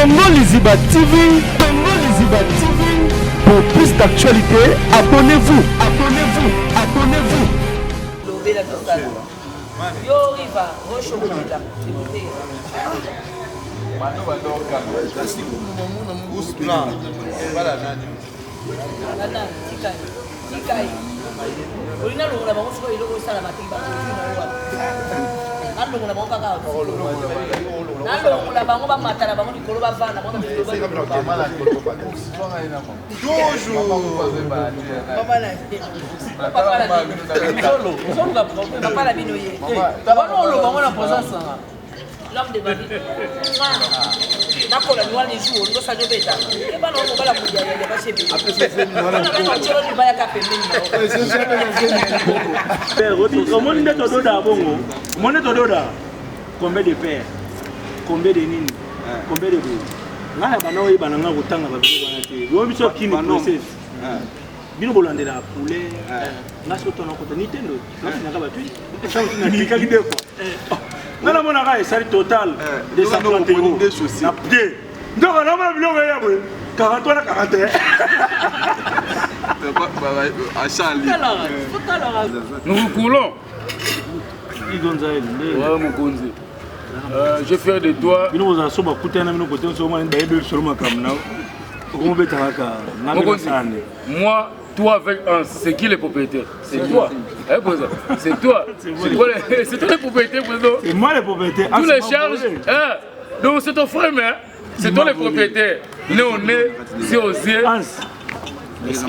Congo Liziba TV, Congo Liziba TV. Pour plus d'actualités, abonnez-vous, abonnez-vous, abonnez-vous. Lobela tosala. Yo riva, roche obela. Nana, tika ye. Tika ye. Olingi nalongola bango sikoyo eloko esalama te bakoki na yo wapi? Nalongola bango kaka nalongola bango bamata na bango likolo bavanda bango papa na bino ye wana oloba ngo na présence nanga L'homme de ma vie. Nakola liwa le jour olingo sani obeta. Ye bana oyo mobala ya ya basi ebele. Bana bana tielo libaya ka pembeni na yo. Omoni nde tododa bongo. Omoni nde tododa. Combien de pères? Combien de nini? Combien de boye? Ngai na bana oyeba na ngai kotanga ba biloko wana te. Yo biso kini princesse. Bino bolandelaka poulet. Ngai soki tona kota Nintendo. Nafinaka bato. Naklikaki deux fois. Nga namonaka esali total 230 euros na pied. Nzoka namona biloko ya boye 43 na 41. Nous reculons. Ouais, mokonzi. Euh, je fier de toi. Bino bozala so bakutana na bino kote nso omwana bayebi lisolo makambo na okomobeta kaka Mokonzi, moi Toi avec un, c'est qui le propriétaire C'est toi. Hein, président C'est toi. C'est toi, le, toi le propriétaire, président. C'est moi le propriétaire. Tous les charges. Hein? Donc c'est ton frère, mais hein? c'est toi le propriétaire. Né au nez, c'est aux yeux. Hans.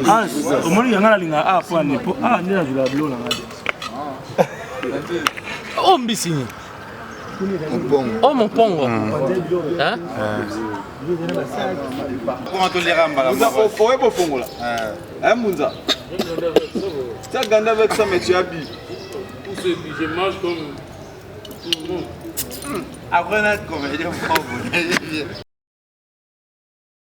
Hans, omoni yanga nalinga a po ani po a nde nazwela bilo na ngai. Oh mbisi nini? Oh mopongo. Hein? Oye bofongola. Hein Munza? Tu as gagné avec ça mais tu as bu. Je mange comme tout le monde. Après notre comédien,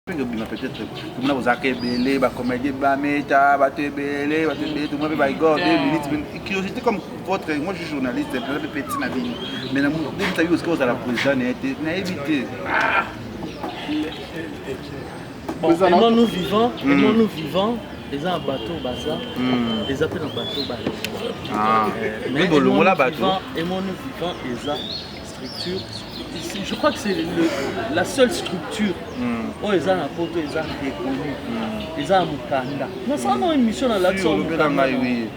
obima peut-être tomona bozalaka ebele bacomédien bameta bato ebele bato ebele tomona mpe baigor deux minutes curiosité comme votre moi je suis journaliste mpenza mpe petit na bino mais na ndenge tabi osika ozala président na ye te nayebi te Bon, aimons-nous vivants, aimons-nous vivants, eza na bato baza eza mpe na bato mais bolongola bato aimons-nous vivants eza structure je crois que c'est la seule structure oyo eza na poto eza reconnue eza na mokanda nasala na émission na lakisa olobela ngai oui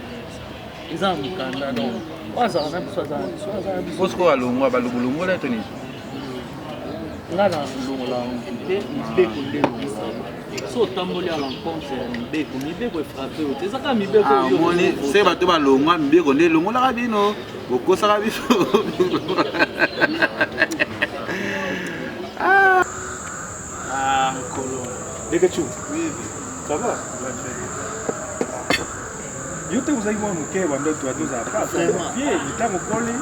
eza na mokanda donc oyo azalaka na biso aza na biso aza na biso bosiko alongwa balongolongola to nini nga na longola motu te mibeko nde elongola so otamboli à l'encontre ya mibeko mibeko efrappe yo te eza kaka mibeko omoni se bato balongwa mibeko nde elongolaka bino bokosaka biso Ah, nkolo leketchu ça va yo te ozalaki mwana moke bandoto atozalaka vie ntango okoli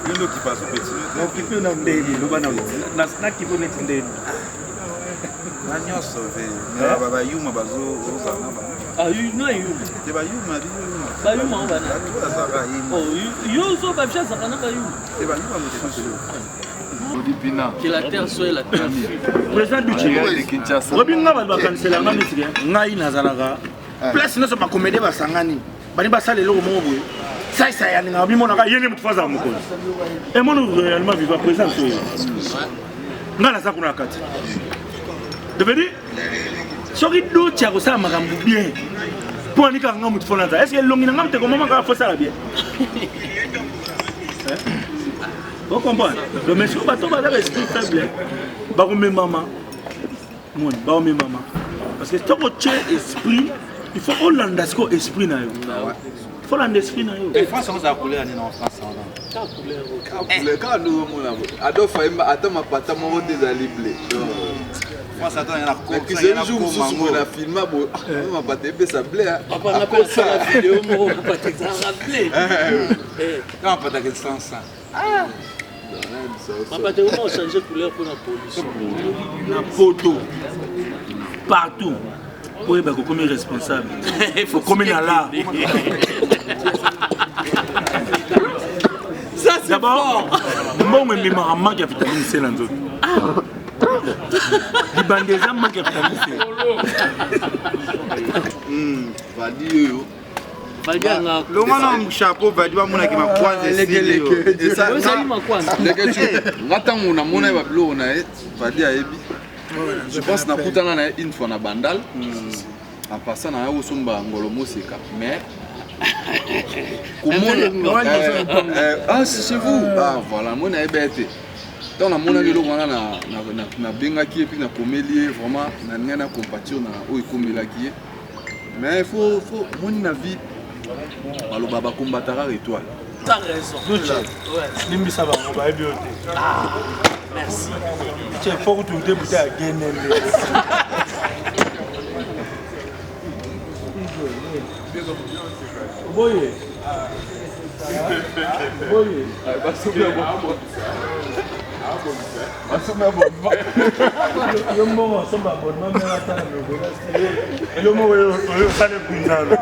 yo nde okipa so petit naokipe na ndeni loba nakipe neti ndeni na nyonso ve bayuma bazozala na bango na yuma te bayuma bayuma o bana yo ozo bavie azalaka na bayuma te bayuma mosusu Que la terre soit la terre. Président Duchi. Obi nga bato bakanisela nga neti ngai nazalaka place nyonso bacomédien basangani bani basala eloko moko boye saisa ya alingaka bimonaka ye nde moto fazala mokonzi emoni réellement viva président oyo ngai naza kuna na kati devedi soki duti akosala makambo bien mpo anikaka ngai moto fo naza est ce que elongi na ngai moto ekomama kaka fosala bien ocomprendre donc mais soki bato baza ba esprit faible bakomemama moni baomemama parce que soki otie esprit il faut olanda sikoyo esprit na yo faut olanda esprit na yo France ozala couleur nini en France wana kaka ndenge omona adolphe ayemba ata mapata moko te ezali ble France ata na jour mosusu boye na filma boye mapata epesa ble video moko mapata ezalaka ble kaka mapata ke 100 mapata ekoma ochange couleur mpona pollution na poto partout oyeba kokomi responsable okomi na la d'abord mbongo ememaka manque ya vitamine c na nzoto. Libandi eza manque ya vitamine C. Vadi oyo. Longa na chapeau vadi bamonaki makwanza esili ozali makwanza. Nga ntango namona ye babiloko na ye, Vadi ayebi. Je pense nakutana na ye une fois na Bandal. En passant na ye kosomba ngolo moseka. Mais komona ah c'est chez vous. Ah voilà, mona ye bete. Ntango namonaki eloko wana nabengaki ye mpe nakomeli ye vraiment na ngai na compatir na oyo ekomelaki ye. Mais il faut omoni na vie baloba bakombataka étoile. T'as raison. Limbisa bango bayebi yo te. Merci. Tiens, faut que tu te bouteilles à Guénembe. Boye. Boye. Yo mbongo osomba abonnement mpe atala yo moko oyo osala ekunzano.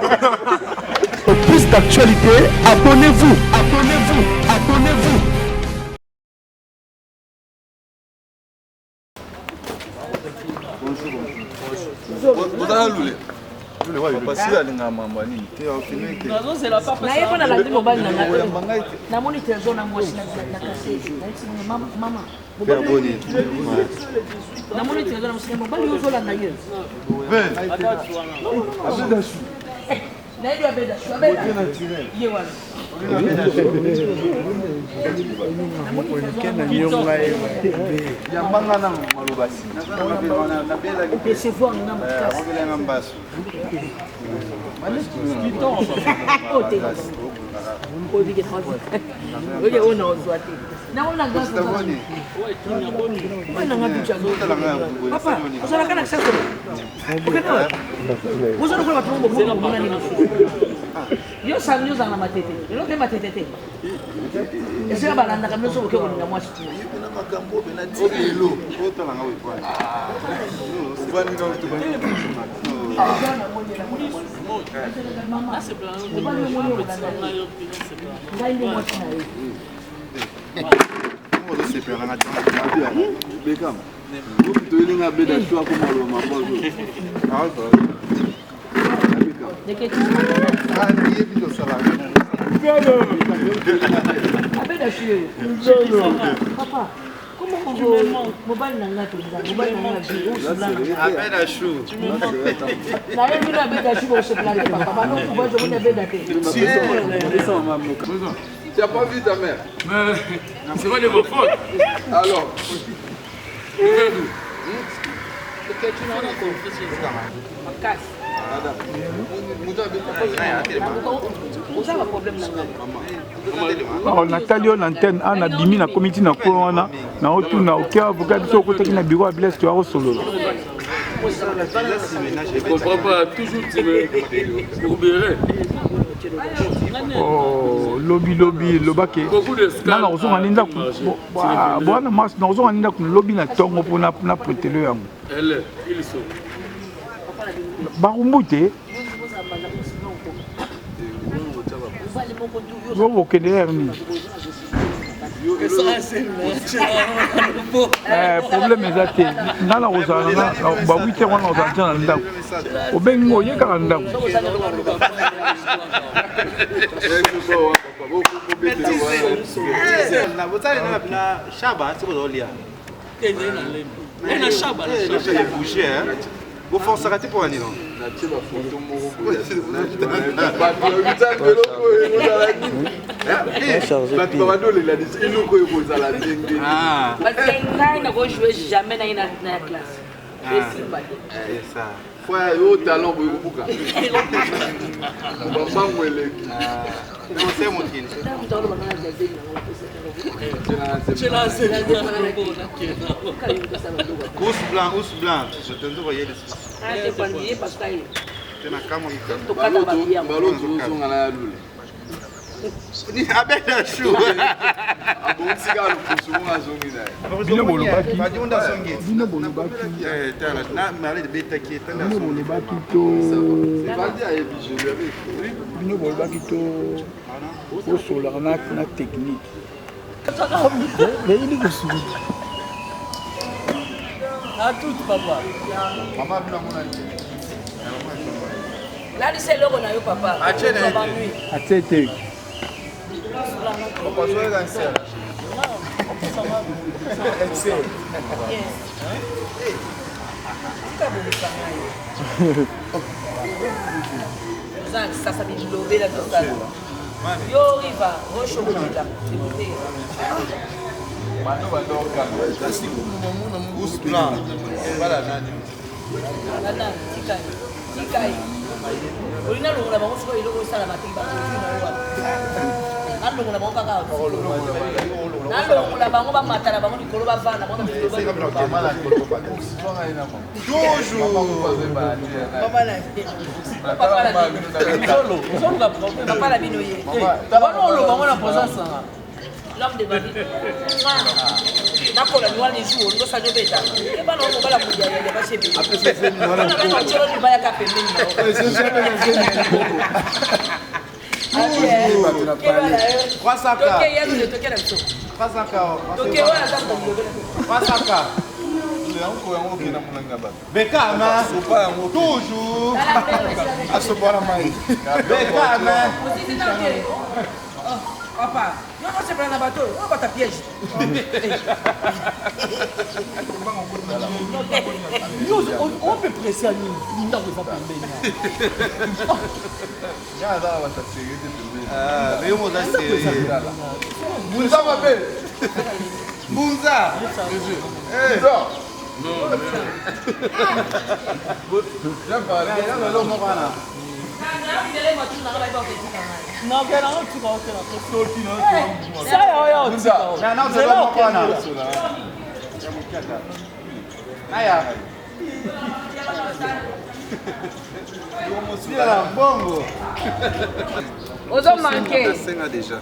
Pour plus d'actualités, abonnez-vous, abonnez-vous, abonnez-vous. Ozala lule. Pasi alingaka mambo ya nini te ofilme te. Naye mpo nalandi mobali na ngai, namoni trésor na mwasi na kase, nayebisi mama namoni trésor na mwasi, mobali oyo ozolanda ye nayebi abeda shu abeda ye wana. Yambanga na maloba si. Recevoir nga makasi oye oyo na ozwa te naona nanga bicha. Papa, ozalaka na kisasa, okenda oza lokola bato bomonani mosusu. Yo samedi ozala na matete, lelo te matete te, esika balandaka bino soki oke kolinga mwasi. Ngai nde mwasi na ye. Bekam. Toyelinga beda tu akoma loba mambo. Abeda shi papa, mobali na nga mpenza, mobali na nga Abeda chou. Nayebi no abeda shu, bosepela te papa, banokubazo omoni abeda te. Tu n'as pas vu ta mère? Mais c'est pas de vos fautes. Alors, Nouvelle d'où? Makasi oza baproblème na ngai. Natali yo na antenne a nabimi, nakomi ntina nkolo wana naotuna oke avocat biso okotaki na bureau ya Blaise toya kosolola. Je comprends pas, toujours tu me oublierais. Oh, lobi lobi lobaki nga na kozonga nde ndako bwana mwasi, na kozonga nde ndako lobi na ntongo mpo na pretelo yango. Elle, ils sont. Barumbu te, yo bokende ere nini? Problème eza te, nga na kozala na ba 8 heures wana, kozala tia na ndako. Obengi ngo, oye kaka ndako. Boforçaka te mpo nini? Natie bafoto moko bato eloko oyo ekozala nini, bato babadolela eloko oyo ekozala ndenge. Parce que ngai nakojoue jamais na ye na ya classe, esimba te. Frère, yo talon boye kobuka bambango eleki. Moto alobaka na jazeli nango. Ours blanc, ours blanc, ye pasta ye. Te na kamwa. Baloto ozonga na ya lule. Abeda chou. Abongisika lokoso ngo azongi na ye. Bino bolobaki, bino bolobaki, bino bolobaki to Vadi ayebi, je lui avais écrit. Bino bolobaki to osolaka na technique. Nayini kosuki. À tout papa. Mama bino amona te. Lalisa eloko na yo papa. Atie na ye te. Atie te. Papa zoyeka nsela. Tika bomisa ngai. Oza na kisasa bilobela tosala. Yo riva, roche okobela. Te. Tika ye. Tika ye. Olingi nalongola bango sikoyo eloko esalama te bakoki na yo wana. Nalongola bango kaka nalongola bango bamata na bango likolo bavanda bango papa na bino ye wana oloba ngo na présence nanga l'homme de ma vie nakola liwa le jour olingo osali obeta e bana oyo mobala moyayaya basi ebele bana bana otyelo libayaka pembeni na Bekama, toujours. Asopa mai. Bekama. Papa, yo osepela na bato oyo bata piège. Yo ope presse ya nini ndako eza pembeni. Mais yo moza sérieux. Mbunza mabe. Mbunza. Mbunza. Non. Mbongo. Ozo manquer. Senga déjà.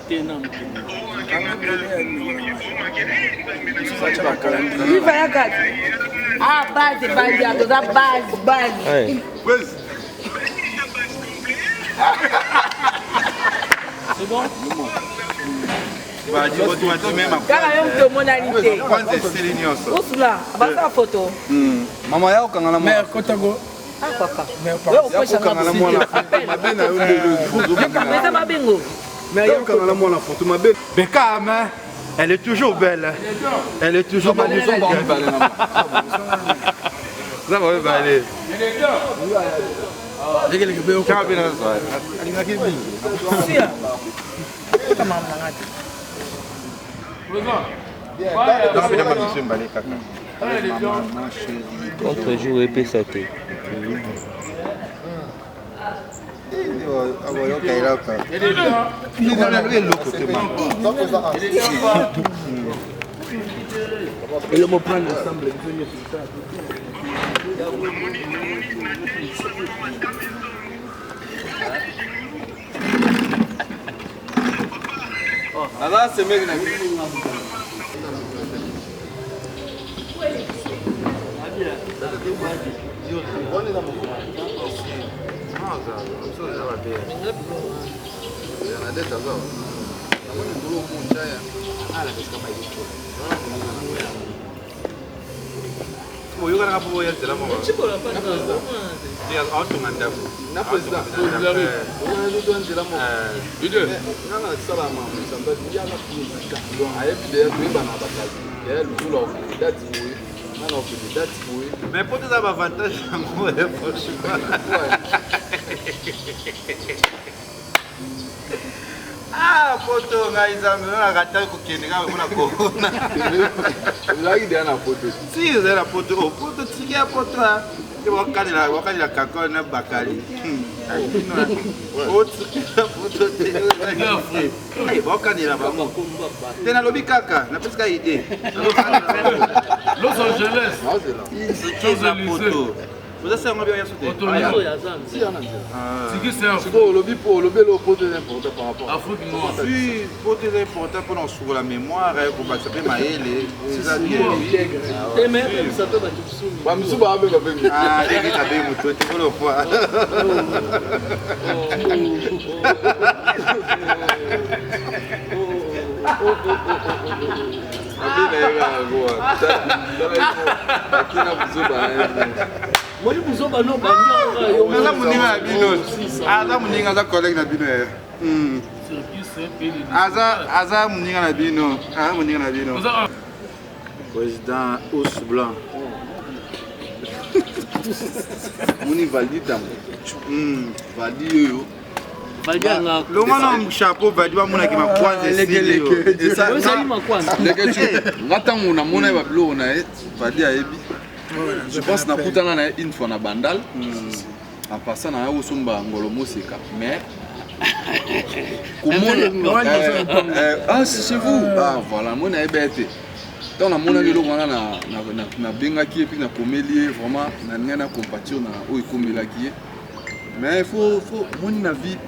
Viva ya kati. Ah, base, base, ya toza base, base. C'est bon? Kaka yo moto omonani te. Kwanza esili nyonso. Usula, abasa foto. Mama ya okangana mwana. Kotako. Ah papa. Oyo Ya kokangana mwana mabe na yo nde Eza mabengo. Ya kokangana mwana foto mabe. Bekama, elle est toujours belle. Elle est toujours magnifique. Ça va aller. Sia. Kota mama na nga te. Contre jour epesa te. Eloko prendre ensemble biso nyonso. Naza semeki na bino. Bernadette aza namoni ngolo omunja ya oyokanaka mpo oya nzela moko aotonga ndako na président oyo nzela moko nga na sala mamusamba yana président donc ayebi deya toyebana bakali ya luzula okende date boye nga na okende date boye mais po toza baavantage yango franchement. Ah, poto ngai nzambe onaka ata kokende kaka mpona corona. Ozalaki deya na poto? Si, ozali na poto. Oh, poto tiki ya poto te wakanela kakol na bakali otikela poto te, baokanela bango te. Nalobi kaka, napesi kaka idée. Los Angeles. Tikela poto oza se yango bia yaso te. Sikoyo olobi po olobi eloko poto eza important par rapport Afrique noire. Si poto eza important mpona kosukola mémoire, kobakisa mpe mayele, eza bien. Bamisusu baabeka mpe. Ndenge tabe moto te kolofwa. Moni buzoba no bandi aza moninga na bino aza moninga aza collègue na bino eh. Hmm. Aza aza moninga na bino aza moninga na bino Président Ous Blanc. Moni Valdi Tambo. Hmm. Valdi yoyo. Longa na chapeau Valdi bamonaki makwanza esili nga ntango namona ye babiloko na ye Valdi ayebi je pense nakutana na ye une fois na Bandal en passant na ye kosomba ngolo moseka mais komona eh, eh, ah c'est chez vous ah voilà moni ayebi ye te ntango namonaki eloko wana nabengaki ye mpe nakomeli ye vraiment nalingai na compatir na oyo ekomelaki ye mais faut faut moni na vie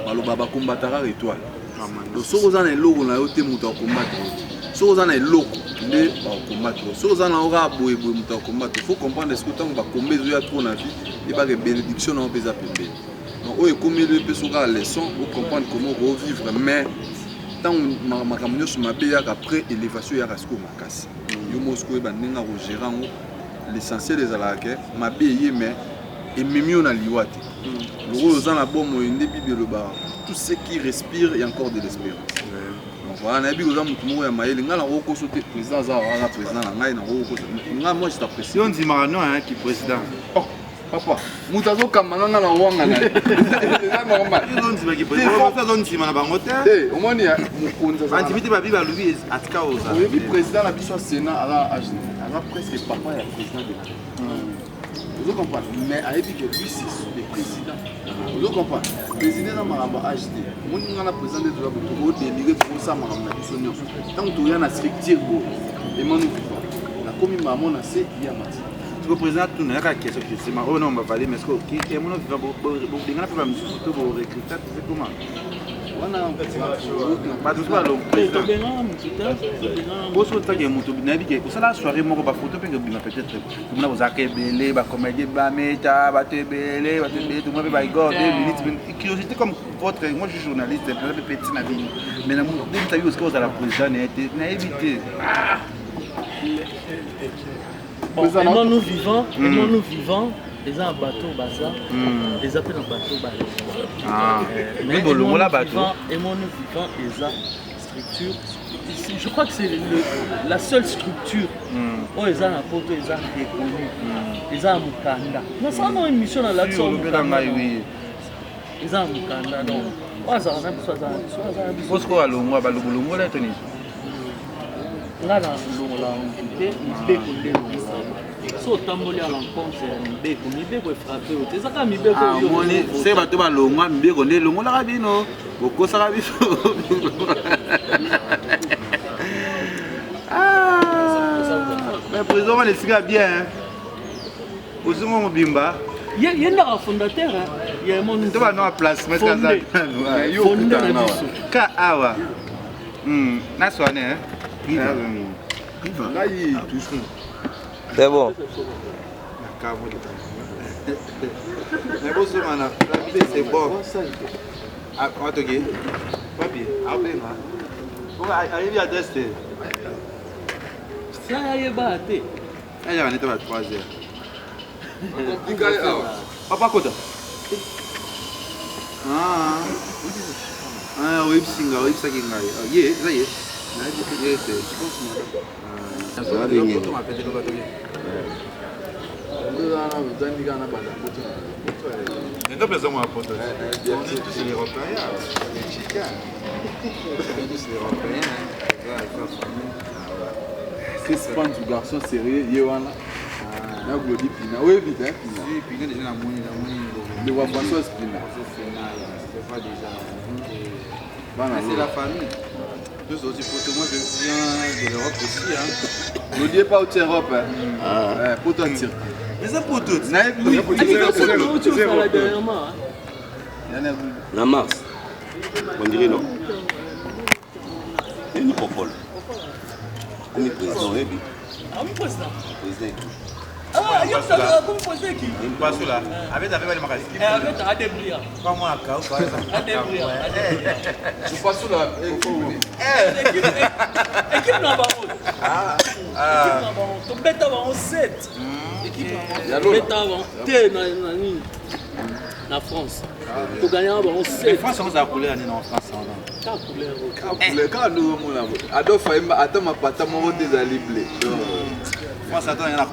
baloba bakombataka étoile donc soki oza na eloko na yo te moto akombatre yo soki oza na eloko nde bakombatre yo soki oza na yo kaka boyeboye moto akombatre faut comprendre ce que ntango bakomba ezoya trop na vie ebaka bénédiction na yo mpe eza pembeni donc oyo ekomeli yo mpe soki kaka leçon ocomprendre comment okovivre mais ntango makambo nyonso mabe eyaka après élévation eyaka sikoyo makasi yo moko sikoyo oyeba ndenge akogere yango l'essentiel ezalaka ke mabe eye mais ememi yo na liwa te lokola oza na bomoi nde bible elobaka tout ce qui respire ya encore de l'espérance donc voilà nayebi koza motu moko ya mayele ngai nakokoso te président aza wana président na ngai nakokoso ngai moi je t'apprécie yo ndimaka no ki président oh papa moto azokamba nga nga na wanga na ye eza normal azondima na bango te eh, omoni mokonzi andimi te babi balobi atika oza oyebi président na biso ya sénat aza age aza presque papa ya président de la république ozo comprendre mais ayebi que lui c'est le président ozo comprendre président eza makambo ya age te omoni nga na président nde toza boye tokodelire tokosala makambo na biso nyonso ntango toya na structure boye emanu vivant nakomi mamo na se ya mati siko président atuna yaka question justement oyo nao bavali mais siko emono viva bobengana mpe bamisusu to borecruta c'est comment bato mosusu balongo boso otake moto nayebi ke osala soirée moko bafoto mpe kobima peut-être tomona bozalaka ebele bacomédie bameta bato ebele bato ebele tomona mpe baigor deux minutes curiosité comme votre moi je suis journaliste mpenza mpe petit na bino mais namodebisa osika ozala président na ye te nayebi te Bon, aimons-nous vivants, hmm. aimons-nous vivants. eza na bato baza hmm. eza mpe na bato balongwa bolongola bato aimons-nous vivants eza structure je crois que c'est la seule structure hmm. oyo eza na poto eza reconnue eza na mokanda nasala na émission na lakisa eza na mokanda donc oyo azala na biso azala na biso azala na biso osikoyo alongwa balongolongola ye to nini nga na longola yango te mibeko nde longola so otamboli à l'encontre ya mibeko mibeko efrappe yo te eza kaka mibeko ah, omoni se bato balongwa mibeko nde elongolaka bino bokosaka biso ah, mais président wana esika bien ozongo mobimba ye ndaka fondateur ya to bano place fonde na biso ka awa Hmm, naswane hein? Ngai touche. C'est bon. Mais bozonga na c'est bon. Ah, watoki. Wapi? Abenga. Ayebi adresse te. Sa ayeba te. Ayaka nete ba 3 heures. Papa kota. Ah. Ah, oyebisi ngai, oyebisaki ngai. Ah, ye, eza ye. Ye te. On est tous les Européens, les Chicains. On est tous les Européens. Chris Panzu, garçon sérieux, ye wana. Na Glody Pina. Oyebi te Pina. Oui, Pina déjà namoni namoni. Ndeko ya Françoise Pina. C'est pas déjà. Bana c'est la famille. Tous aussi poto, moi je viens de l'Europe aussi hein. Glody est pas au Europe hein. Ah. Ouais, poto à Turquie. Mais ça poto. Oui, Na mars. On dirait non. Nini popol. Komi président oyebi. Akomi président. Président eki. Ah, yo ça akomi président eki. Mpasula. Abeta pe bali makasi. Eh, abeta a débrouiller. Pas moi ka ou pas. A débrouiller. Mpasula. Eh. Équipe na ba. Équipe na bango tobeta bango 7 équipe na bango tobeta bango te na nini na France toganyaka bango 7. France yango ezala couleur nini na France wana? Kaka couleur. Couleur kaka ndenge omona boye. Adolphe ayemba ata mapata moko te ezali ble. France ata na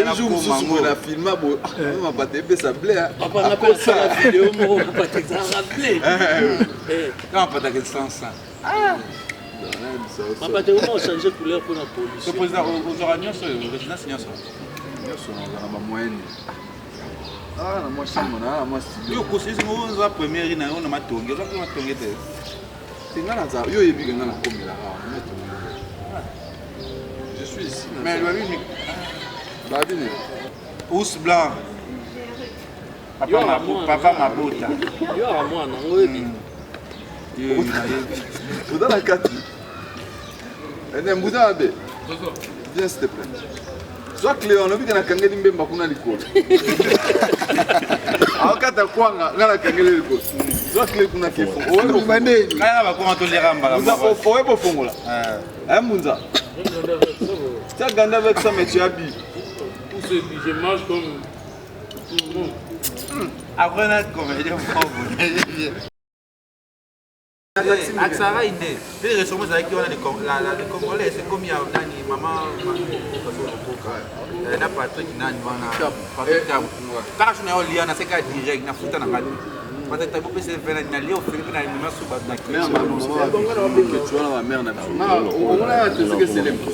na jour mosusu boye na filma boye mapata epesa ble. Papa nga mpe nasala video moko mapata ezalaka ble. Kaka mapata ke 100. Mapata ekoma ochange couleur mpona pollution. Président ozwaka nyonso oyo résidence nyonso? Nyonso nazala na bamoyenne. Ah, na mwa chambre na mwa studio. Yo kosi oza première na yo na matonge, oza mpe matonge te? Te, nga naza yo oyebi ke nga nakomelaka awa na matonge. Je suis ici. Mais babi babi nini? Ours blanc. Papa, papa Mabota. Yo aka mwana ngo oyebi. Oza na kati. Ene mbuza mabe. Viens s'il te plaît. Zwa clé wana obike nakangeli mbemba kuna likolo. Akata kwanga nga nakangeli likolo. Zwa clé kuna kefo. Kaya bakonga toliaka mbala moko. Oye bofongola. Hein Mbunza? Tu as gagné avec ça mais tu as bu. Je mange comme tout le monde. Après notre comédien, Aksara inde mpe restaurant ezalaki wana le congolais c'est comme ya nani mama na Patrick nani wana Patrick Tabu kaka so na yo lia na seka direct na futa na ngai Patrick Tabu mpe c'est vena na lia ofeli mpe na mema so bato na wana bamare na biso omonaka tezeke selemba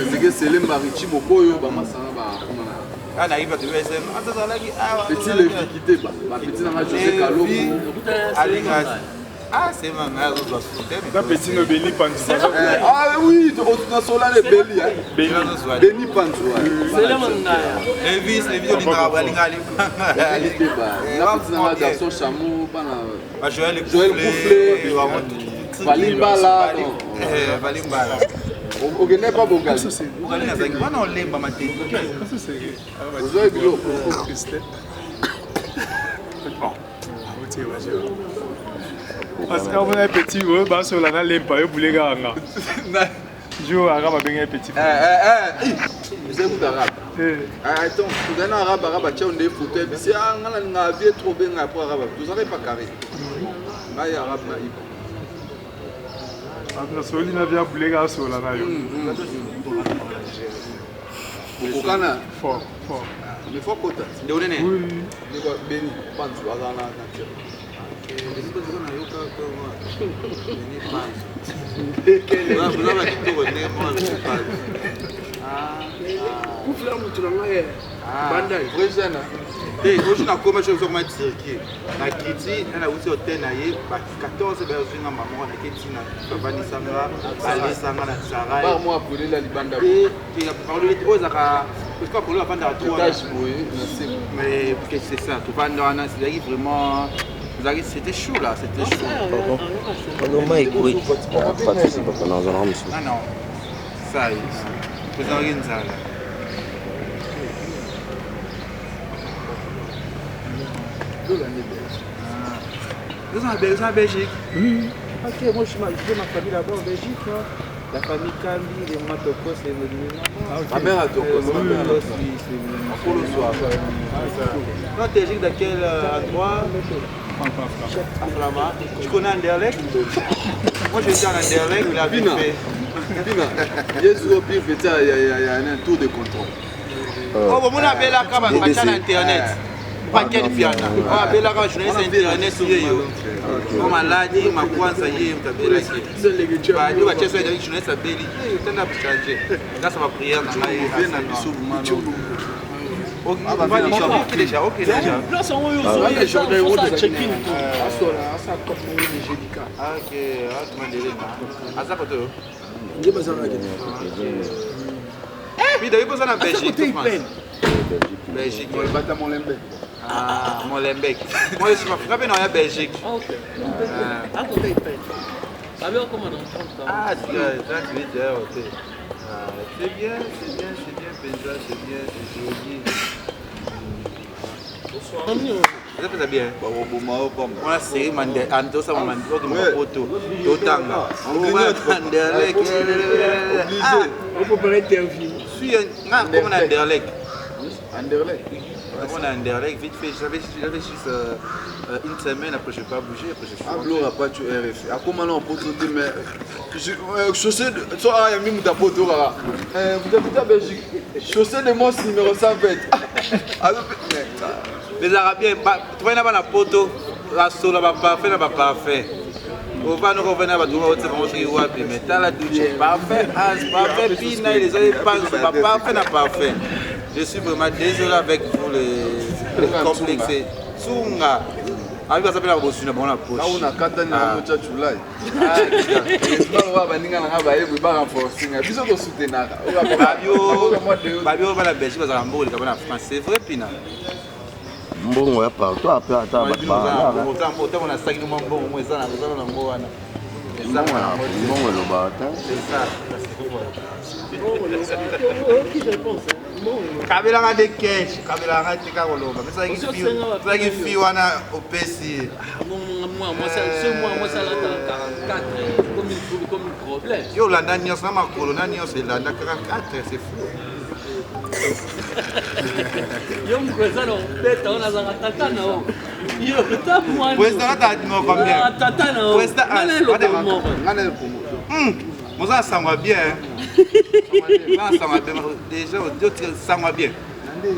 tezeke selemba richi bokoyo bamasanga bakoma na Ah, nayebi bato USM azalaki awa petit levikite bapeti nanga José Kalombo alinga. Ah, c'est ma mère, je dois sauter. La petite no Beni Panzu. Ah oui, nasola le Beli. Beni Panzu. C'est le mangaya. Levis, Levis, olinga alinga alinga. La petite nanga garçon chameau bana. Joël Joël Koufflé. Valimbala. Valimbala. Okende pa Bogali. Bogali nazalaki wana olemba matete. Ozwa biloko. Parce que omona petit oyo basola na lempa yo bule kaka nga jour arabe abengai petit. Eza kuta arabe. Attends, tozali na arabe, arabe atia nde photo ebisi nga nalinga vie trop benga po arabe tozalaki pa carré ngai arabe na iba. Nasoli na via bule kaka sola na yo. Okokana fort fort. Mais faut kota. Nde onene. Ndeko Beni Panzu azala na nature. Kufla mutu na ngai bandai. Vrai jeune. Te ozi nakoma so ezokoma turquie na kiti na nauti hotel na ye ba 14 bazwi nga mama wana ke ntina bavandisanga alesanga na sarai Bar mwa akolela libanda. Oyo ezalaka esika kolo avandaka étage boye na se. Mais que c'est ça tovanda wana ezalaki vraiment ezalaki c'était chaud là, c'était chaud. Pardon, pardon Mike, oui. Pas de souci papa, nazala mosusu. Non non, ça y est, président nzala. Vous en Belgique? Oui. Ok, moi je j'ai ma famille là-bas en Belgique. Hein. La famille Kambi, les Matokos et mes mamans. Ah, okay. Ma mère à Tokos, ma mère à Tokos. Oui, c'est Makolo soir. Non, t'es dans quel endroit? Flama. Tu connais Anderlecht? Moi j'étais en Anderlecht, il a vite fait. Bina, Yesu au pire fait il y a un tour de contrôle. Oh, bon, on appelle la cabane, on internet. Paquet piana. Oh, abelaka journaliste internet ye yo. Mo maladi makwanza ye mutabelaki. Ba yo ba cheso ya journaliste abeli. Ye tenda changer. Grâce à ma prière na ngai na biso Ok, ok déjà, ok déjà. Place en oyo ozo ozo check-in. Asola, asa top mo ni jedika. Ah ok, ah tu m'as dit là. Aza koto. Nde bazala ke. Puis d'ailleurs besoin na Belgique. Belgique. Bata Molembe. Ah, Molenbeek. Moi, je suis frappé dans la Belgique. Ah, ok. À côté, il paye. Ah, tu veux dire, ok. Ah, c'est bien, c'est bien, c'est bien, Penza, c'est bien, c'est joli. Eza mpenza bien. Bakoboma yo pamba. Wana série mande antosama mande okima poto totanga. Anderlecht. Obligé. Okopela interview. Suis nga koma na Anderlecht. Anderlecht. On a Anderlecht vite fait. J'avais juste une semaine après je n'ai pas bougé après je suis rentré. Ablora pas tu RF. Akoma na poto te mais chaussée de so ah ya mi muta poto kaka. Vous habitez à Belgique. Chaussée de Mons numéro 120. Ah Les Arabiens, tu vois, na poto, la sola ba parfait na ba parfait. Ovanda kovanda bato baotia bango soki wapi mais tala duche parfait as parfait pina les autres panse ba parfait na parfait. Je suis vraiment désolé avec vous les complexés. Tsunga. Abi baza pena bosui na bango na poche. Awu na kata ni na mocha chulai. Heureusement wa baninga na nga bayebi ba renforcer nga. Biso to soutenaka. Babio babio bana Belgique bazala mbongo leka bana France. C'est vrai pina. Mbongo ya partout ape ata bato balala. Otango na saki mwa mbongo mo eza na ozala na ngo wana. Mbongo elobaka te. Kabelanga nde cash, kabelanga te kaka koloba. Pesaki fi wana opesi ye. Yo olanda nyonso na makolo na nyonso elanda 44 c'est fou. Yo moko eza na obeta wana azalaka tata na yo. Yo ta mwana. Président ata numéro combien? Tata na yo. Président Nga na eloko moko. Nga na eloko moko. Moza na sango ya bien. Nga na sango ya bien. Déjà otika sango ya bien.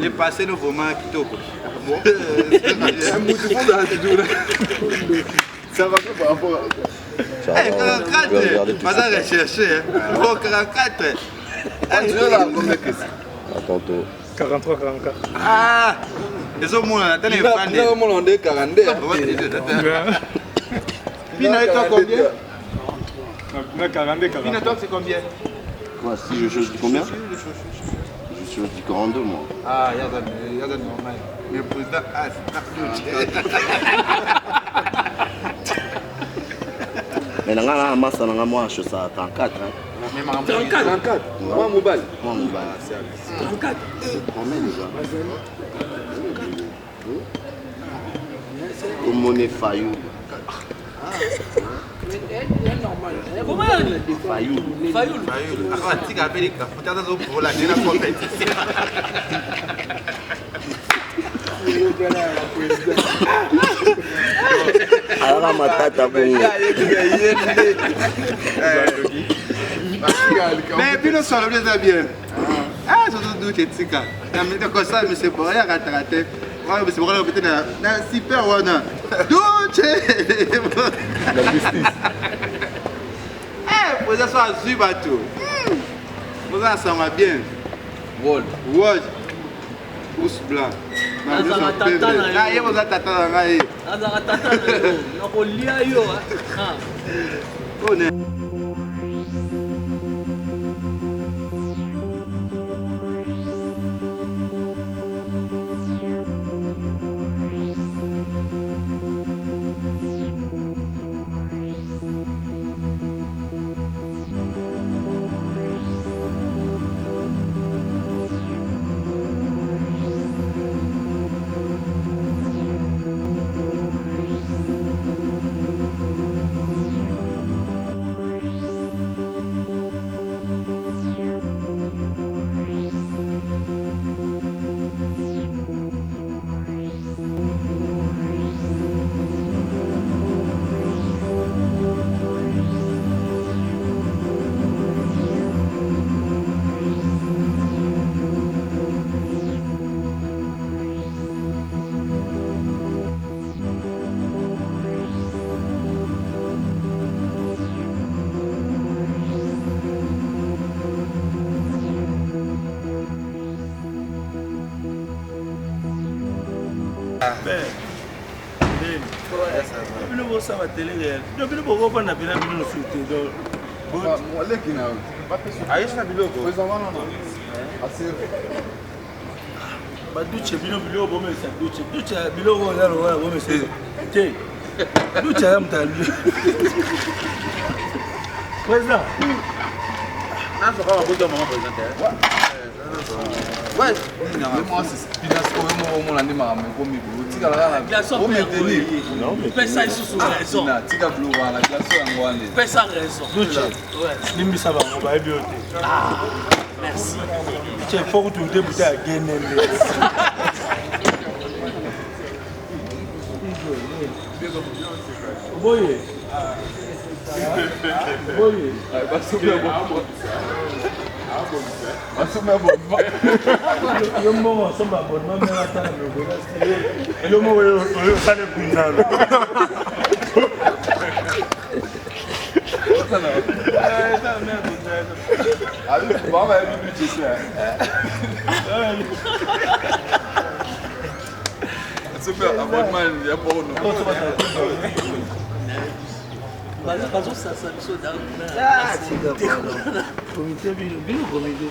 Le passé no vraiment kitoko. Mutu fonda toujours. Ça va pas par rapport à Eh, 44 baza recherché. Oh, 44. Tantôt. 43 44. Ah, ezomonana ata na evande. Omona nde 42. Pina et toi combien? Na 42 Pina 43. toi c'est combien? Quoi, si je chose du combien? Je suis du 42 moi. Ah, yaza yaza normal. Mais président ah, Mais na nga na masa na nga moi je suis à 34 hein. 34. 34. Moi mobile. Moi mobile. 34. Combien déjà? Omone Fayou. Comment Fayou. Fayou. Fayulu. Akaba tika abeleka. Futa azo bola na compétition. Alaka matata bongo. Mais bino solo bino eza bien. Ah, surtout duche tika. Na mito kosa monsieur Boya kataka te. Wana monsieur Boya peut na na super wana. Duche. La justice. Eh, président so azui bato. Moza asanga bien. World. World. Pouce blanc. Azala tata na yo. Na ye boza tata na ngai. Azalaka tata na yo. Nakolia yo. Ah. Oh, ne. Bino bosala tele réel. Donc bino bokofanda mpena bino mosusu te. Donc Leki na yo. Ayesi na biloko. Président wana na. Asiri. Baduche bino biloko bomesa duche. Duche biloko oza lokola bomesa te. Duche aza moto ya Président. Nazoka babuta mama président. Ouais. Mwasi pinas oyo moko omona nde makambo ekomi boye otikala kaka omaintenir pesa lisusu raison tika biloko wana glaso yango wana pesa raison limbisa bango bayebi yo te merci che fo kutu te buta ya genende boye boye yo mbongo osomba abonnement meme ata na logola yo moko oyo osala ekunzalo Bazosasa biso bino komite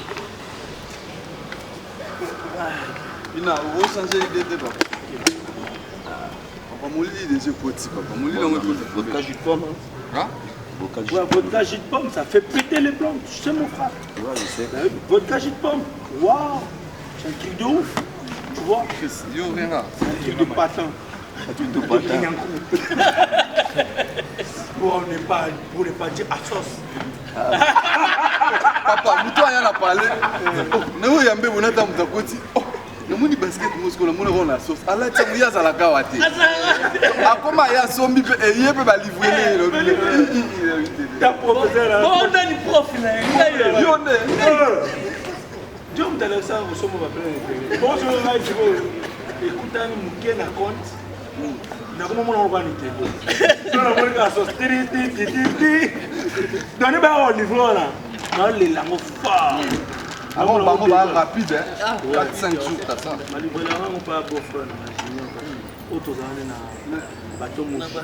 Ina, ochange idée te papa. Papa molili déjà ekoti papa. Molili yango ekoti. Vodka jus de pomme. Hein? Vodka jus Ouais, vodka jus de pomme, ça fait péter les plombs, tu sais mon frère. Ouais, je sais. Vodka jus de pomme, waouh, c'est un truc de ouf. Tu vois? Yo rien. C'est un truc de patin. Un truc de patin. Pour ne pas dire à sauce. Papa, moto aya na parler. Na oyo yambe bonata moto akoti. Namoni basket mosiko namoni yango na sauce. Alati yango ye azalaka awa te. Akoma ye asombi mpe eye mpe balivrele ye. Ta professeur. Bon, nani prof na ye? Yo nde. Dieu moto alakisa kosomba baplein intérêt. Bon, soki ngai sikoyo ekutani moke na compte nakomomona lokola nintendo so namoni kaka sos tititititi doni baya olivre wana naolela yango fort. Avant bango ba rapide hein. 4 5 jours t'as ça. Malivrela yango mpa beau frère na junior oyo tozala nde na bato mosu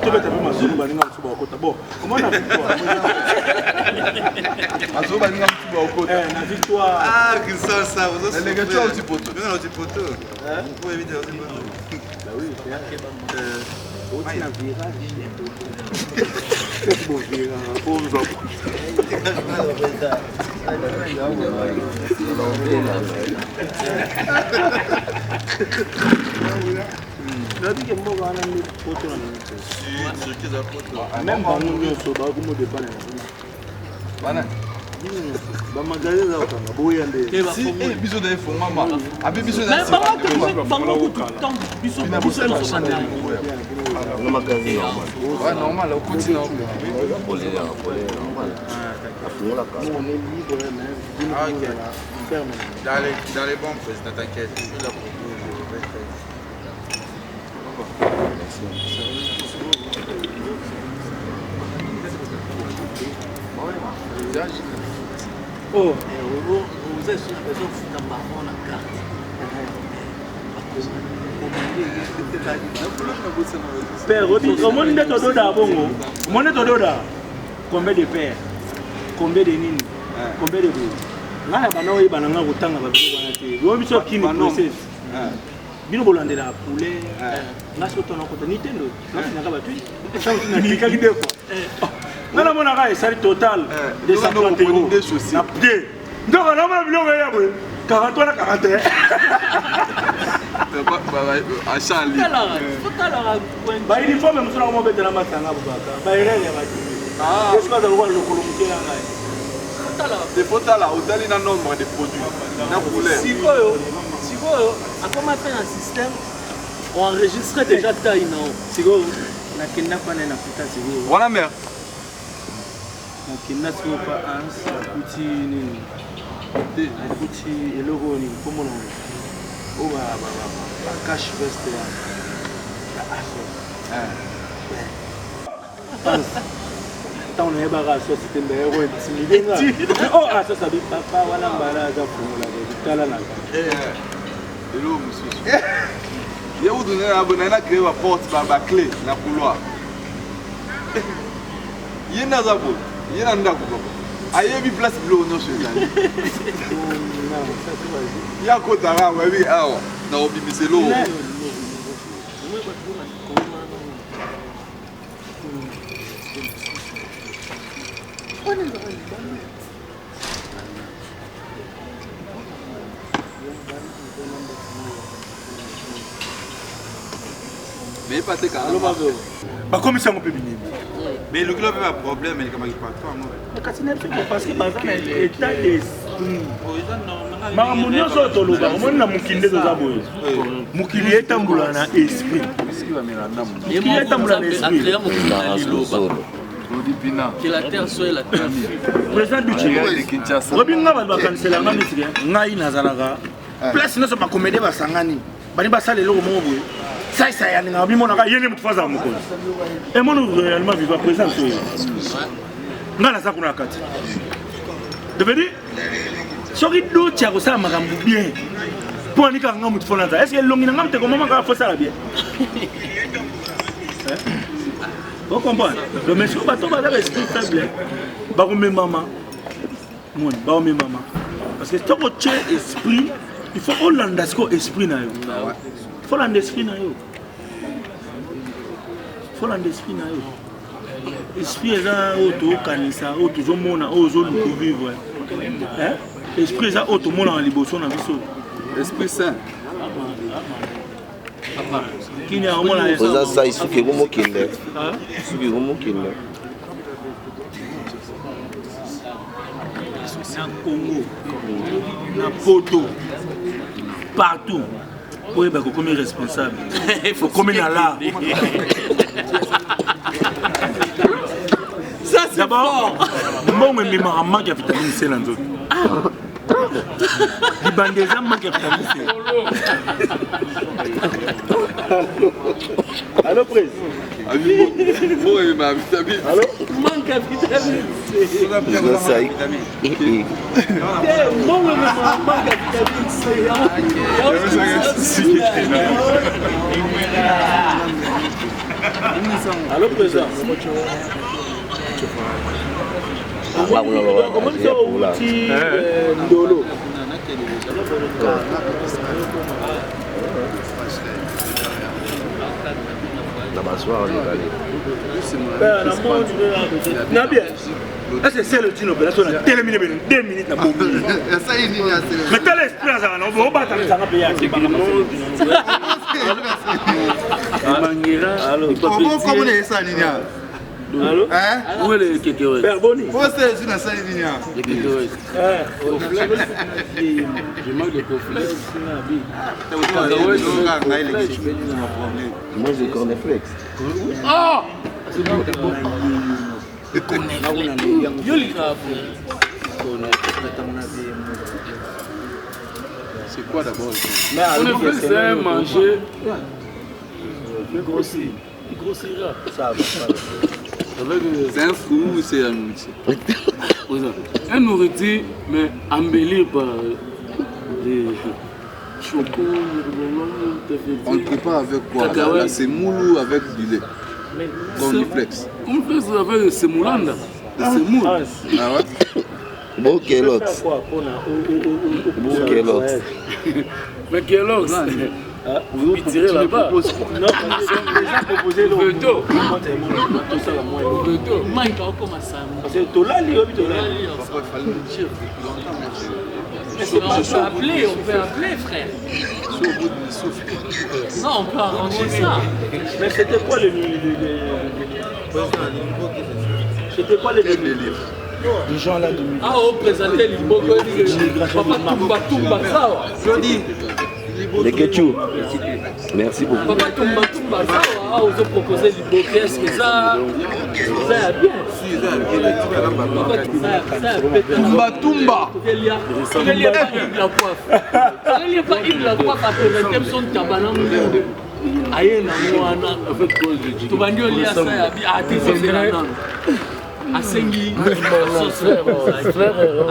tobeta mpe masolo baninga mosusu bakota bon comment na victoire masolo baninga mosusu bakota na victoire. Ah, Christophe, ça vous a Elenge tu auti poto. Non, auti poto. Pour éviter auti poto. Bah oui, oti na virage. Bovira ozwa. Nabike mboka wana nde poto na meme bango nyonso bakomodepana na bino. Bana bamagasin eza kokanga boya nde biso na efongama abi biso bango kutu ntango biso biso nyonso normal okoti na Ah, ok. Dans les bons présidents, t'inquiète. Je suis là pour vous. Je vais être. Oh, oza lisusu na besoin ofuta bango na carte. Père, omoni nde tododa bongo, omoni nde tododa combien de père, combien de nini, combien de boye. Ngai na banda oyeba na ngai kotanga babiloko wana te. Yo biso kini princesse. Bino bolandelaka poulet, ngai soki tona kota Nintendo, nafinaka bato. Nalikaki deux fois. Ngai namonaka esali total 230 euros. Na deux. Ndoko namona biloko ya boye 43 na 41. Bauniforme mosusu nango mobetela masanga bobaka baerere ya bato esoki aza lokola lokolo moke na ngai. Defotala otali na nombre de produits na couleur. Sikoyo sikoyo akoma mpe na système oenregistre déjà taille na yo. Sikoyo nakenda pana nakuta sikoyo wana mare nakenda sikoyo pa ans nakuti nini, nakuti eloko oyo nini kombo na ngo oyo bacash veste ya asos. Ntango nayebaka asos te, ndayeko intimide nga o asos abi papa wana mbala aza fungolaka tala na eloko mosusu ye kutu na créé baporte baclé na couloir. Ye nde aza boye, ye na ndako papa ayebi place biloko nyonso ezali. Ye akotaka awa, ayebi awa na kobimisa eloko. Mais ye mpe atekaka na marque. Bakomisi yango mpe minene. Mais elukila mpe baproblème elikamaki patron yango. Kasi na biso parce que baza na état d'esprit. Makambo nyonso oyo toloba, omoni na mokili nde toza boye. Mokili etambola na esprit. Mokili etambola na esprit. Président Duce, oyebi nga bato bakanisela nga neti ngai nazalaka place nyonso bacomédien basangani balingi basala eloko moko boye saisai alingaka bimonaka ye nde moto fo azala mokonzi emoni réellement viva président biso ye ngai naza kuna na kati devedi soki duti akosala makambo bien mpo ani kaka ngai moto fo naza est ce que elongi na ngai moto ekomama kaka fosala bien ocomprendre donc mais soki bato baza ba esprit faible bakomemama moni baomemama parce que soki otie esprit il faut olanda sikoyo esprit na yo il faut olanda esprit na yo il faut olanda esprit na yo esprit eza oyo tokanisa oyo tozomona oyo ozoluka vivre esprit eza oyo tomonaka liboso na biso esprit saint oza sai suki ekomokende suki ekomokende na congo na poto partout oyeba kokomi responsable okomi na la d'abord mbongo ememaka manque ya vitamine c na nzoto libanda eza manque ya vitamine c. Allo prise. Mbongo ememaka vitamine. Allo. Manque ya vitamine C. Eza sai. Te mbongo ememaka manque ya vitamine C. Allo président. Okomoni soki owuti ndolo na basoir olekale na bien est-ce que c'est le tino pela so na telemi ne bene 2 minutes na bomi mais tala esprit azala na obatamisanga mpe ya Mangira, obokomona esala nini awa? Allô? Hein? Où est le Kékéwes? Père Boni. Où est le nasali nini awa? Le Kékéwes. Je manque de cornflakes. Moi j'ai cornflakes. Ah! Yo lingaka C'est quoi d'abord? Cornflakes, c'est manger. Il grossit. Il grossira. C'est un fruit ou c'est la nourriture? Un nourriture, mais embelli par des chocos, On le prépare avec quoi? La semoule ou avec du lait? Cornflakes. Cornflakes avec semoulanda. Semoule. Ah ouais? Bon Kellogg's. Bon Kellogg's. Mais Kellogg's. Vous tirez là-bas. Non, déjà proposé le Veto. Mike akoma samedi. Parce que tolali oyebi tolali. On peut appeler, on peut appeler frère. Non, on peut arranger ça. Mais c'était quoi le c'était quoi le délire? Les gens là de Ah, on présentait l'Iboko, papa Tumba Tumba Sawa. Les Ketchou. Merci beaucoup. Papa Tumba Tumba Sawa, ah, on a proposé l'Iboko, est-ce que ça ça a bien? Papa ça ça Tumba Tumba. Tokelia pas Yves la coiffe. Tokelia pas Yves la coiffe a présenté son tabana mundu. Aye na mwana tobandi olia sa ya bi atezozela nano asengi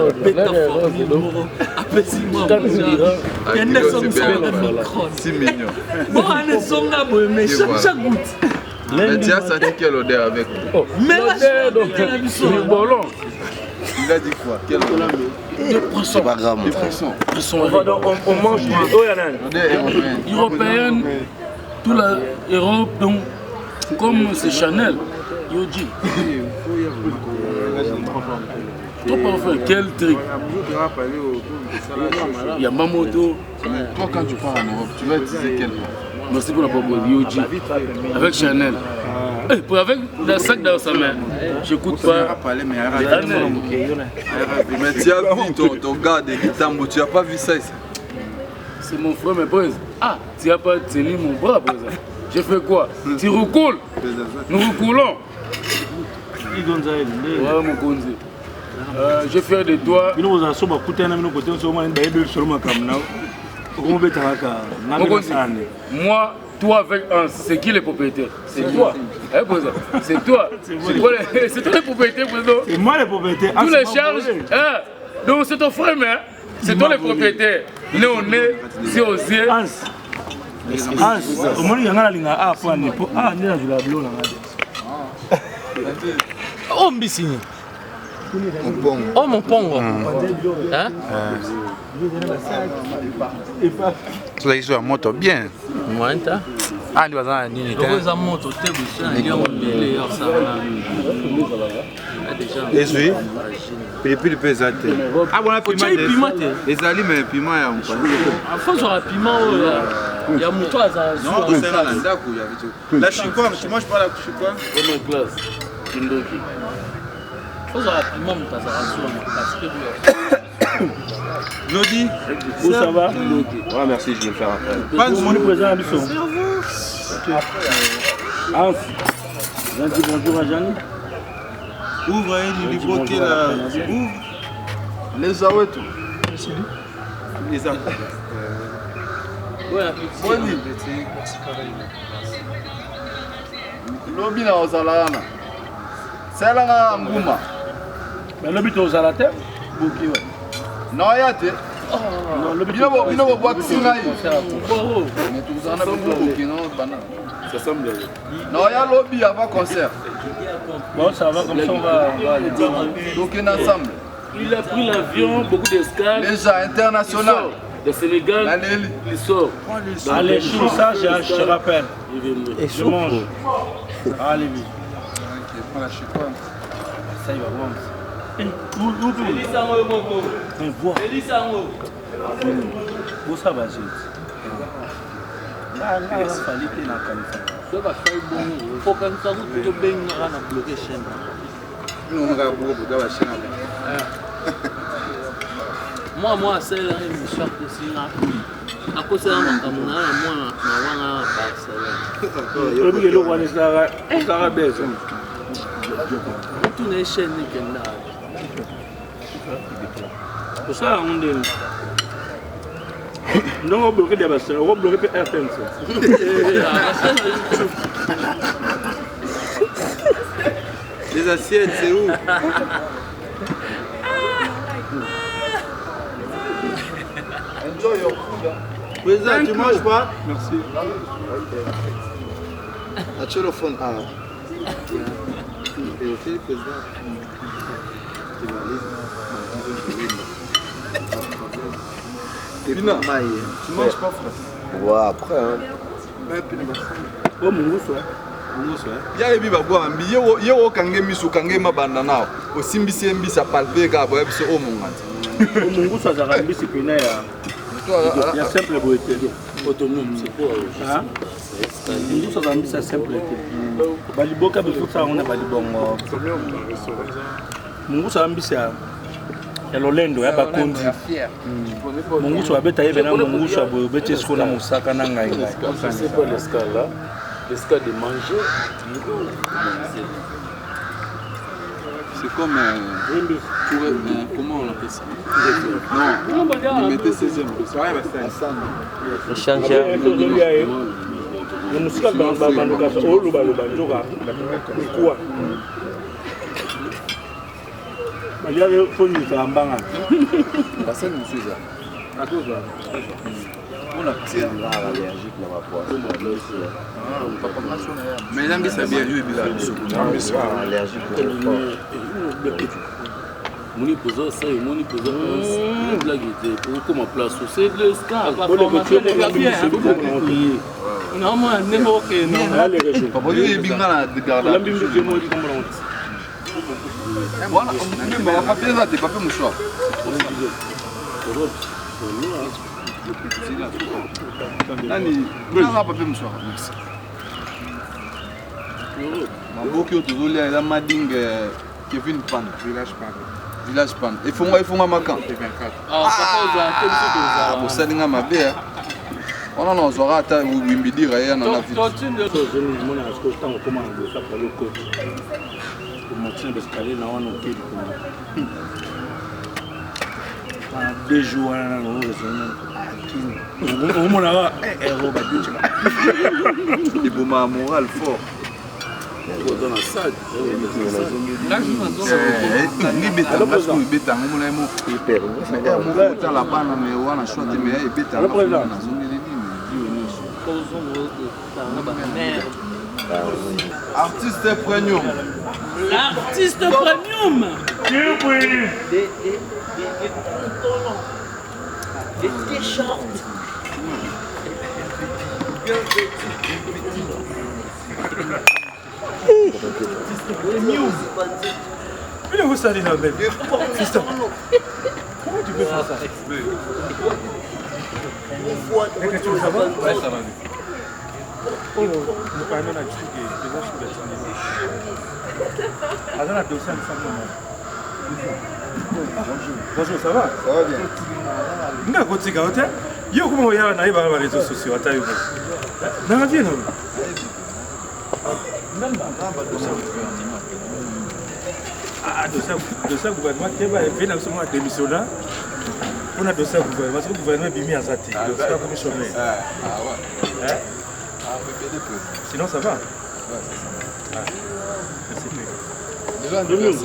abeta formule moko apesi mwa kende songisa micron bon wana esonga boye mais chaque goutte. Mais tu as senti quelle odeur avec? Mais la biso bolon. Il a dit quoi? Quelle odeur? C'est pas grave mon De frère. poisson. On, on, on mange du oh, y'en a. Européenne, toute l'Europe, donc comme c'est Chanel, Yoji. Trop parfait, quel truc. Yamamoto. Mais toi, quand tu pars en Europe, tu vas utiliser quel parfum? Merci pour la propos Yoji. Avec Chanel. Eh, pour avec la sac dans sa main. J'écoute pas. Mais tu as vu ton, ton gars de Kitambo, tu as pas vu ça ici C'est mon frère, mais prince. Ah, tu as pas tenu mon bras, président. J'ai fait quoi Tu recoules. Nous recoulons. Ouais, mon konzi. Euh, je fier de toi. bino kozala so bakutana bino kote nyonso omona bayebi lisolo makambo na okomobeta kaka Mokonzi, moi, toi avec un, c'est qui le propriétaire C'est toi. Hein, président C'est toi. C'est toi, le- c'est toi le propriétaire, président. C'est moi le propriétaire. Tous les charges. Hein, donc c'est ton frère, mais hein, c'est toi le propriétaire. Né au nez, c'est aux yeux. Hans omoni yanga nalinga a po ani po a nde nazwela bilo na ngai Oh mbisi nini Oh mopongo. Hein? tozalaki so ya moto bien Mwanta. ah nde baza na nini te Loko eza moto te biso na liango ebele ya osala. ezwi pilipili mpe eza te ah bona Otyai piment te? ezali me piment ya mopanzi Faut ozwaka piment oyo ya- ya moto azala Non, tosala na ndako ya biso. La chicorne, tu manges pas la chicorne Bonne classe. Kindoki. Ozwaka piment moto azala zuwa makasi te boya. Glody, Où ça va Ouais, merci, je vais le faire après. omoni président na biso Hans viens dire bonjour à Jeanne Ouvre une liboke là. Ouvre. Les Aweto. Les Aweto. Boni. Lobi na ozala wana. Salanga nguma. Mais lobi tozala te Naoya te. Bino bo- bino bobwakisi ngai. Mais tozala na bino bokino bana. Ça semble. Naoya lobi avant concert. Bon, ça va, comme ça on va, on va aller. Tokende ensemble. Il a pris l'avion, beaucoup d'escales. Déjà international. Le Sénégal, il sort. Allez, chaud, ça, je, je te rappelle. Et Je mange. Allez, vite. Prends la chicorne. Ça, il va voir. Eh, où, où, où Elisango yo moko. Eh, voir. Elisango. Où ça va, Gilles Là, là, il fallait qu'il ait So basali bongo fokanisa kutu tobengaka na bloke chaîne. Mwa mwa asalelaka émission akosinga akosela makambo na na mwana na wana na Barcelone. Lobi eloko wana esalaka bese. Mutu na ye chaîne ekenda. Osala yango ndenge ndenge obloke dia basala okobloke mpe rtnc Les assiettes, c'est où Enjoy your food. hein. Président, tu manges pas Merci. Ah, téléphone. Ah. Et ok, président. Pina, tu manges pas frère. Ouais, après, hein. O mongusu Ya yebi babwaka mbi ye okange miso okange mabanda nao osimbisi ye mbisi apalpe kaka boya biso oyo monganzi o mongusu azalaka mbisi pena ya ya simple boye te Autonome, c'est quoi Hein? Mongusu azalaka mbisi ya simple te baliboka bifutisa yango na balibongo mongusu aza mbisi ya ya lolendo ya bakonzi mongusu babeta ye pena mongusu ya boye obeti esiko na mosaka na ngai ngai C'est pas l'escale là. L'escale de manger. C'est comme. Comment on appelle ça Non, il mettait 16e. Na mosika bandoka olobaloba nzoka ekuwa baliaka fonyisaka mbanga Bassin mosusu eza. Mais eza mbisi ya bien yo ebila biso. moni poza sai omoni poza blague te okokoma place c'est l'escale Naomona ndenge okende. Papa yo oyebi nga na garde. Wana mbemba papier eza te papier mouchoir. Nani nanga papier mouchoir. Merci. Maboki oyo tozolia eza mading euh, Kevin Pan. Village Pan. Village Pan. Efonga efonga makan. Ah, papa ozala te biso tozala. Ah, bosali nga mabe hein. Wana na ozwaka ata wimbidira ye na na vite. Omonaka sikoyo ntango okoma na bosa palo okoti omati na baescalier na wana oke likolo na deux jours wana nano oresone kini omonaka ero baduti eboma moral fort ebetanga sikoyo ebetanga omona ye moko otala bana me wana shwa te me ebetanga nazongeli nini dio nyonso artiste premium l'artiste premium des, des, des, des pantalons des t-shirts bien vêtus. Bino kosali na bebe. Fiston. Comment tu peux faire ça Ça va Ouais, ça va. Oh, mokanda na tsuke eza suka tindeli. Aza na dossier ya misato na Bonjour, ça va Ça va bien. Nga kotika yo te. Yo okoma oyaka na ye ba réseaux sociaux ata yo moko. Nanga vie na yo. Ah, dossier ya gouvernement te vie na biso moko adémissionna mpona dossier ya gouvernement soki gouvernement ebimi aza te dossier akomi chômeur. Sinon ça va? Ah,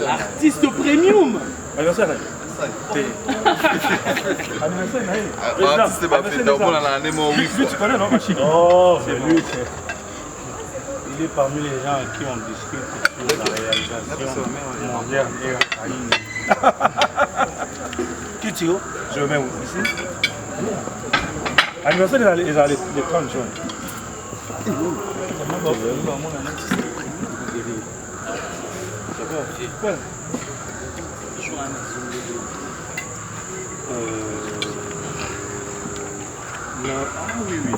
Artiste premium. Anniversaire na ye? Te. Anniversaire na ye. Artiste bafeta omona na année moko Lui, tu connais non machine? Oh, mais lui, c'est. Il est parmi les gens à qui on discute sur la réalisation moderne et Kitio, je mets où ici? Anniversaire ezala le 30 juin. Ah oui, oui.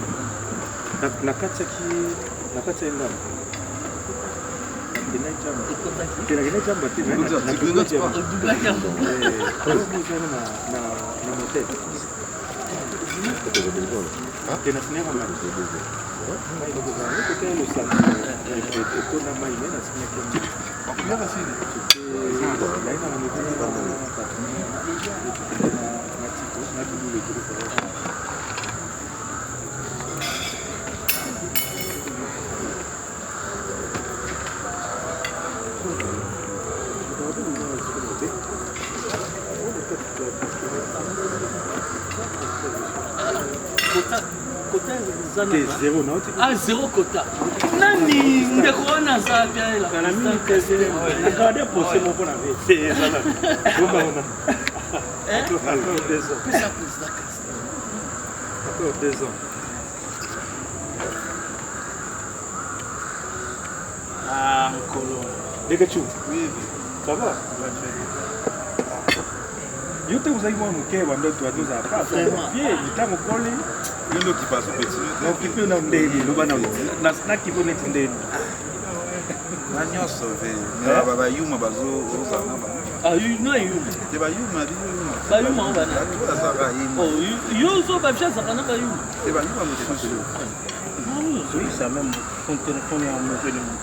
Nakatiaki nakati ya ndambo nakendaki jamba te na motel te nasinyaka mai etonda mai me nasinyaki na tito na bilulu Te, zéro, na oti. Ah, zéro quota. Nani ndeko wana aza bien la Na mingi te zéro. Garde procès moko na vie. C'est ezala. Bomba wana. Encore 2 ans. Pesa président Castel. Encore 2 ans. Ah, nkolo. Leketchou. Oui. Ça va? Yo te ozalaki mwa moke bando to ozalaka vie ntango okoli yo nde okipa so petit naokipe na ndeni loba nakipe neti ndeni na nyonso ve me bayuma bazozala na bango na yuma te bayuma bayuma oyo bana azalaka yima yo ozo bavie azalaka na bayuma te bayuma mosusu Oui, ça même son téléphone est en mauvais numéro.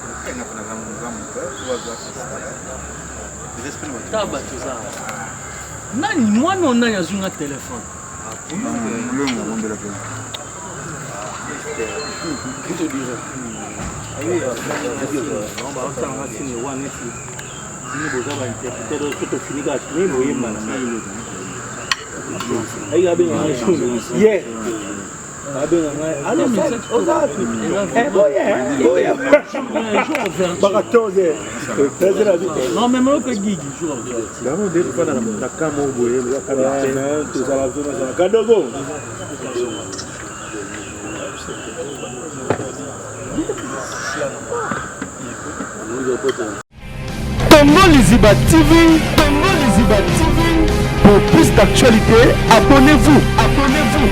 Ta bato oza nani mwana oyo nani azwi nga telefone baosalanga sine wana neti bino boza bainterprete so tofinika nini boyemba na ngai ayika abenganga ye abenga ngai alo oza wapi boye baka 14 non mais moko gigi jour yango nde tofanda na ka moko boye tozala tozala kadogo Congo Liziba TV, Congo Liziba TV. Pour plus d'actualités, abonnez-vous, abonnez-vous.